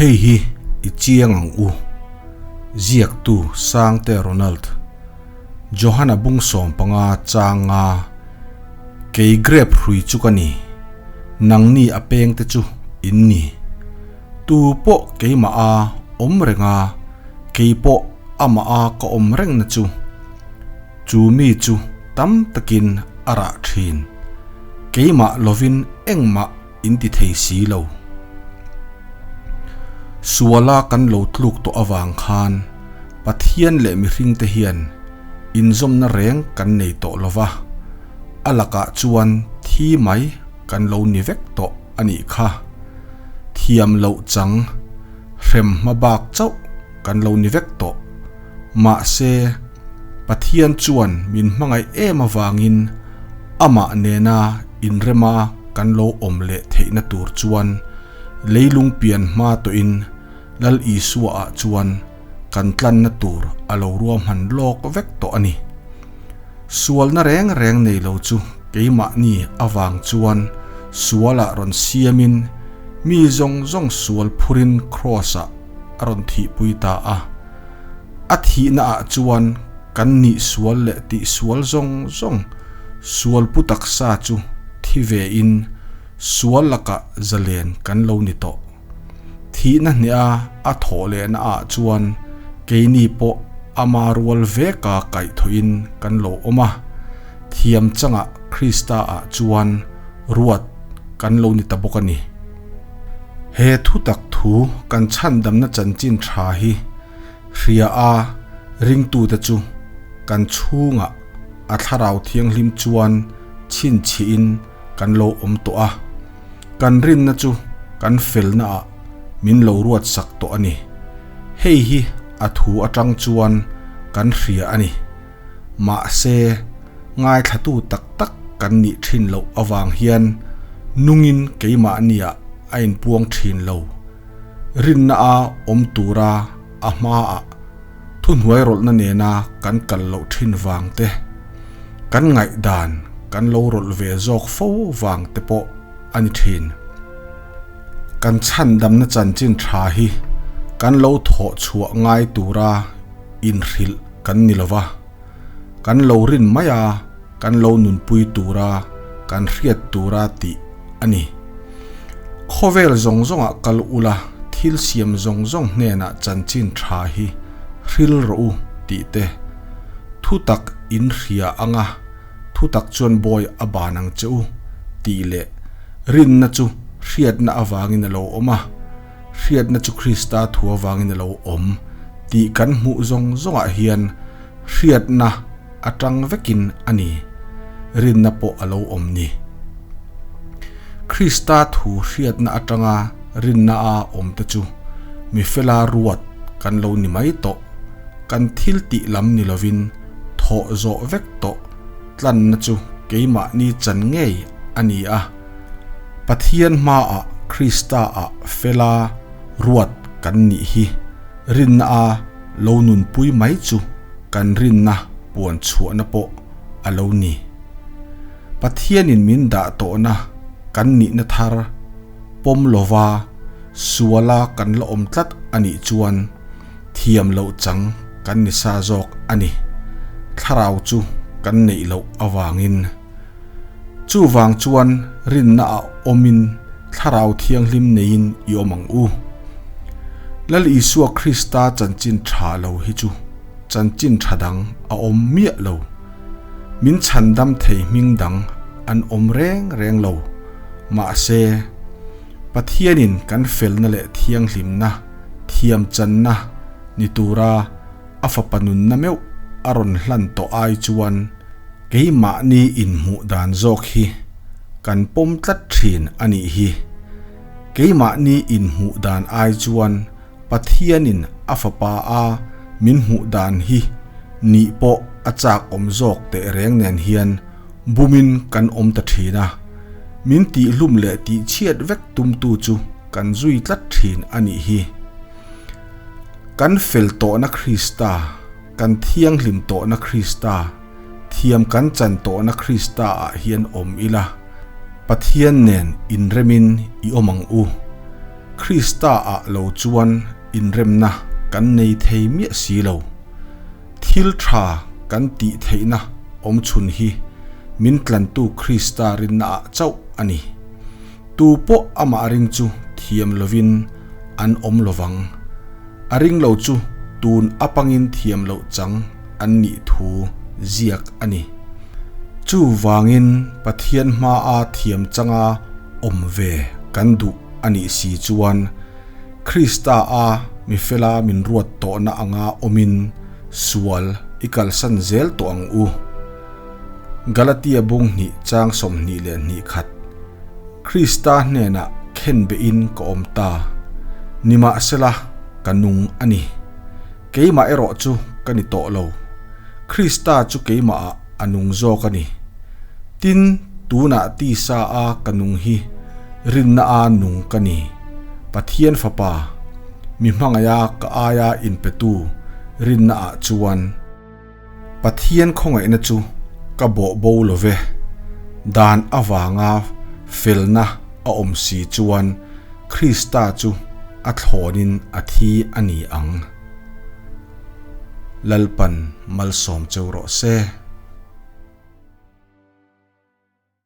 Hei hi i chiang ang u. Ziaktu Sangte Ronald. Johana bung 15 chang nga Kei grep hrui chu ka ni, nangni a pengte chu in ni. Tu pawh keimah a awm reng a, kei pawh amah a ka awm reng na chu, chu mi chu tam takin a rah thin. Keimah lovin engmah in ti thei si lo. Suala kan lo tluk tawh avang khan Pathian leh mihringte hian inzawmna reng kan nei tawh lo va, a lakah chuan thi mai kan lo ni vek tawh a nih kha. Thiam loh chang hrem hma bak chauh kan lo ni vek tawh. Mahse, Pathian chuan min hmangaih em avangin amah nena inrema kan lo awm leh theihna tur chuan leilung pian hma tawhin Lal Isua-ah chuan kan tlanna tur a lo ruahman lawk vek tawh a ni. Sualna reng reng nei lo chu keimahni avang chuan sualah rawn siamin mi zawng zawng sual phurin Kraws-ah a rawn thihpui ta a. A thihnaah chuan kan nih sual leh tihsual zawng zawng sual pu taksa chu thi vein sual lakah zalen kan lo ni tawh. Thihna hneha a thawh lehna ah chuan keini pawh ama rual veka kaihthawhin kan lo awm a, thiam changah Krista ah chuan ruat kan lo ni ta bawk a ni. He thutak thu kan chhandamna chanchin tha hi hria a ringtute chu kan chhungah a thlarau thianghlim chuan chhinchhihin kan lo awm tawh a, kan rinna chu kan felna ah min lo ruat sak tawh a ni. Hei hi a thu atang chuan kan hria a ni. Mahse, ngaithlatu tak tak kan nih thin loh avang hian nungin keimahniah a inpuang thin lo. Rinna a awm tura a hmaah thuhnuai rawlhna nena kan kal loh thin vang te, kan ngaihdan kan lo rawlh ve zawk fo vang te pawh a ni thin. Kan chhandamna chanchin tha hi kan lo thawh chhuah ngai tura inhrilh kan ni lo va, kan lo rin mai a, kan lo nunpui tura kan hriat tura tih a ni. Khawvel zawng zawngah kal ula thil siam zawng zawng hnenah chanchin tha hi hril rawh u tih te thutak in hria anga thutak chuan bawi a ban ang che u tih leh rinna chu hriatna avangin a lo awm a, hriatna chu Krista thu avangin a lo awm tih kan hmuh zawng zawngah hian hriatna atang vekin a ni, rinna pawh a lo awm ni. Krista thu hriatna atanga rinna a awm te chu mi fela ruat kan lo ni mai tawh, kan thil tih lam ni lovin thawh zawh vek tawh tlanna chu keimahni chan ngei a ni a, Pathian hmaah Krista ah fela ruat kan nih hi rinna a lo nunpui mai chu kan rinna puan chhuahna pawh a lo ni. Pathianin min dah tawhna kan nihna thar pawm lova suala kan la awm tlat a nih chuan thiam loh chang kan ni sa zawk a ni. Thlarau chu kan neih loh avangin. Chuvang chuan rinna ah awmin Thlarau Thianghlim neiin i awm ang u. Lal Isua Krista chanchin tha lo hi chu chanchin tha dang a awm miah lo. Min chhandam thei hming dang an awm reng reng lo. Mahse, Pathianin kan felna leh thianghlimna, thiamchanna ni tura a fapa nunna meuh a rawn hlan tawh ai chuan keimahni inhmuh dan zawk hi kan pawm tlat thin a nih hi. Keimahni inhmuh dan ai chuan Pathianin a fapa a min hmuh dan hi nih pawh a chak awm zawk teh reng nen hian bumin kan awm ta thin a, min tihhlum leh tihchhiat vek tumtu chu kan zui tlat thin a nih hi. Kan fel tawhna Krista, kan thianghlim tawhna Krista, thiam kan chan tawhna Krista ah hian awm ila, Pathian nen inremin i awm ang u. Krista ah lo chuan inremna kan nei thei miah si lo. Thil tha kan tih theihna awm chhun hi min tlantu Krista rinna ah chauh a ni. Tu pawh amah ring chu thiam lovin an awm lovang. A ring lo chu tun apangin thiam loh chang an nih thu ziak a ni. Chuvangin Pathian hmaa thiam changa awm ve kan duh a nih si chuan Krista a mi fela min ruat tawhna anga awmin sual i kalsan zel tawh ang u. Galatia bung hnih chang 22 khat, Krista hnenah khenbehin ka awm ta, nimahsela ka nung a ni. Keimah erawh chu ka ni tawh lo, Krista chu keimahah a nung zawk a ni. Tin, tunah tisa a ka nung hi rinna a nung ka ni. Pathian Fapa, mi hmangaiha ka aia inpetu rinnaah chuan, Pathian khawngaihna chu ka bawh bo lo ve. Dan avanga felna a awm si chuan Krista chu a thlawnin a thi a ni ang. Lalpan malsawm cheu rawh se.